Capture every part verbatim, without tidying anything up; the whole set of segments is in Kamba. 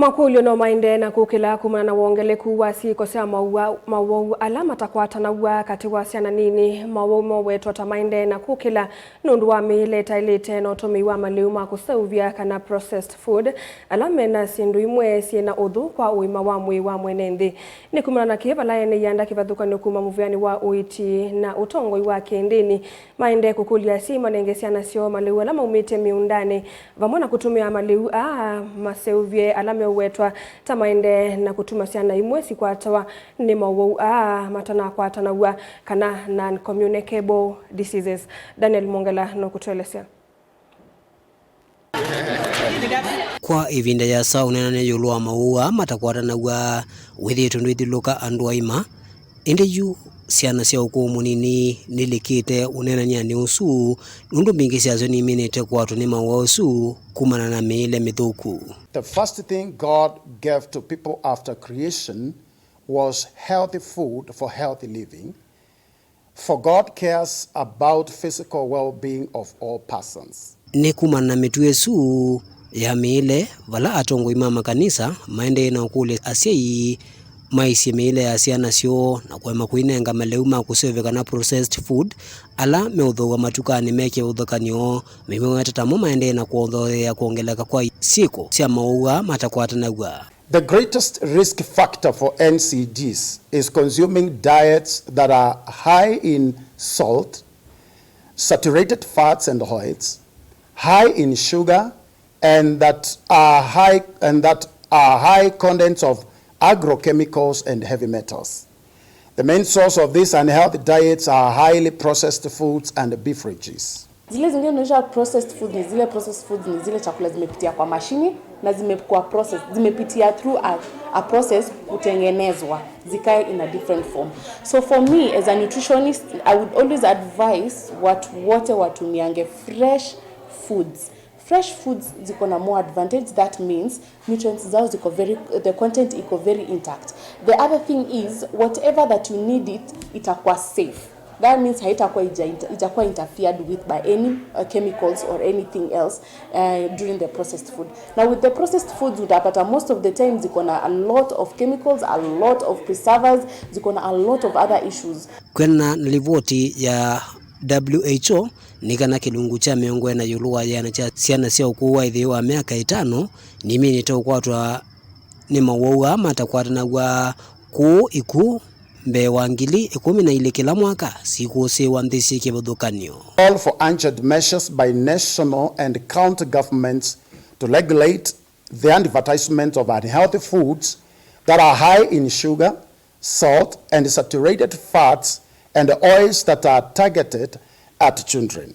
Makũlyo no maendee na kũkĩla kumana na wongeleku wa syĩko sya mawau, mawau ala matakwatanaw'a katĩ wa syana nini. Mawau mowetwa ta maendee na kũkĩla nũndũ wa mĩĩle ĩtaĩlĩte na ũtũmĩi wa malĩu ma kũseũvya kana processed food, ala mena syĩndũ imwe syĩ na ũthũ kwa ũima wa mwĩĩ wa mwene nthĩ. Nĩ kumana na kĩĩ vala ene ianda kĩvathũkany'o kuma mũvĩanĩ wa ũiiti na ũtongoi wa kĩndĩni maendee kũkũlya asyai manenge syana syoo malĩu ala maumĩte mĩũndanĩ, vamwe na kũtũmĩa malĩu aa maseũvye ala meũwetwa ta maendee na kũtuma syana imwe sikwatawa nĩ mawau aa matanakwatanaw'a, kana non-communicable diseases. Daniel Mongela nũkũtũelesya. Kwa ĩvinda yĩasa ũneenany'a ĩũlũ wa mawau aa matakwatanaw'a wĩthĩĩtwe ndwĩthilũka andũ aima, ĩndĩ yu syana sya ũkũũ mũnini nĩlikĩte ũneenany'anĩ ũsu, nũndũ mbingĩ syasyo niminĩte kũatwa nĩ mawau asu kumana na mĩĩle mĩthũku. The first thing God gave to people after creation was healthy food for healthy living. For God cares about physical well-being of all persons. Nĩ kumana na mĩtuo ĩsu ya mĩĩle, vala atongoi ma makanisa maendee na ũkũlya asyai maisye mĩĩle ya syana syoo na kũema kũinenga malĩu ma kũseũvya kana processed food, ala meũthooa matukanĩ me kĩvathũkany'o, mĩmwe matata mo maendee na kũthoea kwongeleka kwa syĩko sya mawau aa matakwatanaw'a. The greatest risk factor for N C Ds is consuming diets that are high in salt, saturated fats and oils, high in sugar, and that are high, and that are high contents of agrochemicals and heavy metals. The main source of these unhealthy diets are highly processed foods and beverages. Zile zingine tunaita processed food, ni zile processed foods ni zile chakula zimepitia kwa mashini na zimekuwa processed, zimepitia through a, a process kutengenezwa zikae in a different form. So for me as a nutritionist, I would always advise watu wote watumiange fresh foods. Fresh foods ziko na more advantage, that means nutrients zao ziko very, the content iko very intact. The other thing is, whatever that you need it, itakuwa safe. That means haitakuwa ija-, itakuwa interfered with by any uh, chemicals or anything else uh, during the processed food. Now with the processed foods utapata most of the time ziko na a lot of chemicals, a lot of preservers, ziko na a lot of other issues. Kwĩanana na livoti ya W H O, nĩ kana kĩlungu kya mĩongo ĩna ĩũlũ wa ĩana kya syana sya ũkũũ wa ĩtheo wa myaka ĩtano niminĩte ũkwatwa nĩ mawau aa matakwatanaw'a kũũ ikuũ mbee wa ngili ĩkũmi na ilĩ kĩla mwaka sikũsĩĩwa nthĩ syĩ kĩvathũkany'o. Call for urgent measures by national and county governments to regulate the advertisement of unhealthy foods that are high in sugar, salt, and saturated fats and oils that are targeted at children.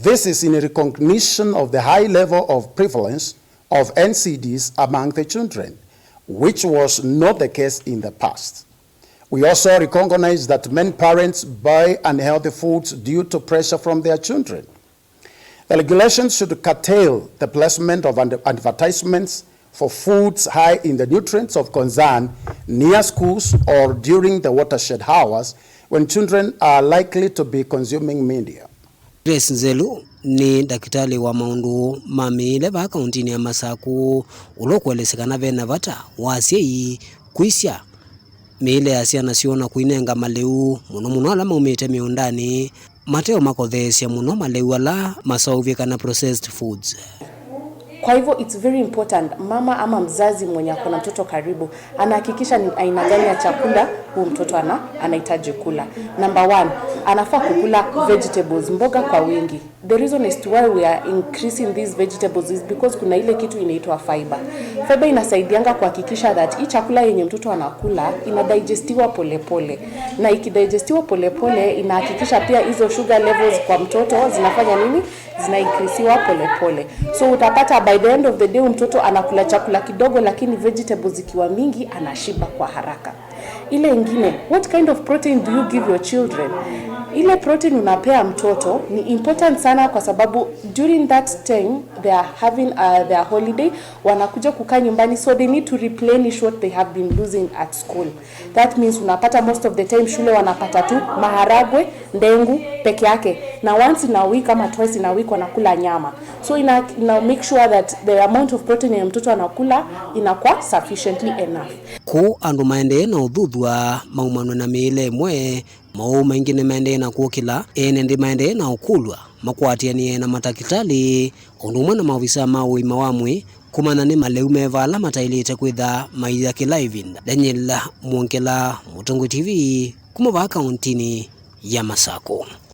This is in recognition of the high level of prevalence of N C Ds among the children, which was not the case in the past. We also recognize that many parents buy unhealthy foods due to pressure from their children. The regulations should curtail the placement of ad-, advertisements for foods high in the nutrients of concern near schools or during the watershed hours when children are likely to be consuming media. Grace Nzelu nĩ ndakĩtalĩ wa maũndũ ma mĩĩle vaa kaũntĩnĩ ya Masakũ, ũla ũkũelesya kana ve na vata wa asyai kwĩsya mĩĩle ya syana syoo na kũinenga malĩu, mũno mũno ala maumĩte mĩũndanĩ, mate o makotheesya mũno malĩu ala maseũvye kana processed foods. Kwa hivyo it's very important mama ama mzazi mwenye ako na mtoto karibu anahakikisha ni aina gani ya chakula huu mtoto ana, anahitaji kula. Number one, anafaa kukula vegetables, mboga kwa wingi. The reason as to why we are increasing these vegetables is because kuna ile kitu inaitwa fiber. Fiber inasaidianga kuhakikisha that hii chakula yenye mtoto anakula inadigestiwa polepole, na ikidigestiwa polepole inahakikisha pia hizo sugar levels kwa mtoto zinafanya nini? Zinaincreasiwa polepole. So utapata by the end of the day mtoto anakula chakula kidogo, lakini vegetables zikiwa mingi anashiba kwa haraka. Ile ingine, what kind of protein do you give your children? Ile protein unapea mtoto ni important sana, kwa sababu during that time they are having uh, their holiday, wanakuja kukaa nyumbani, so they need to replenish what they have been losing at school. That means unapata most of the time shule wanapata tu maharagwe, ndengu peke yake, na once in a week ama twice in a week wanakula nyama. So ina, ina make sure that the amount of protein ya mtoto anakula inakuwa sufficiently enough. Kũu andũ maendee na ũthuthw'a maumanwe na mĩĩle ĩmwe, maũũ maingĩ nĩmaendee na kũkĩla, ene nthĩ maendee na ũkũlw'a makwatĩanĩe na matakĩtalĩ ũndũ ũmwe na maovisa ma ũima wa mwĩĩ kũmanya nĩ maleu meva ala mataĩlĩte kwĩtha maia kĩla ĩvinda. Daniel Mwongela, Mũtongoi T V, kuma vaa kauntinĩ ya Masakũ.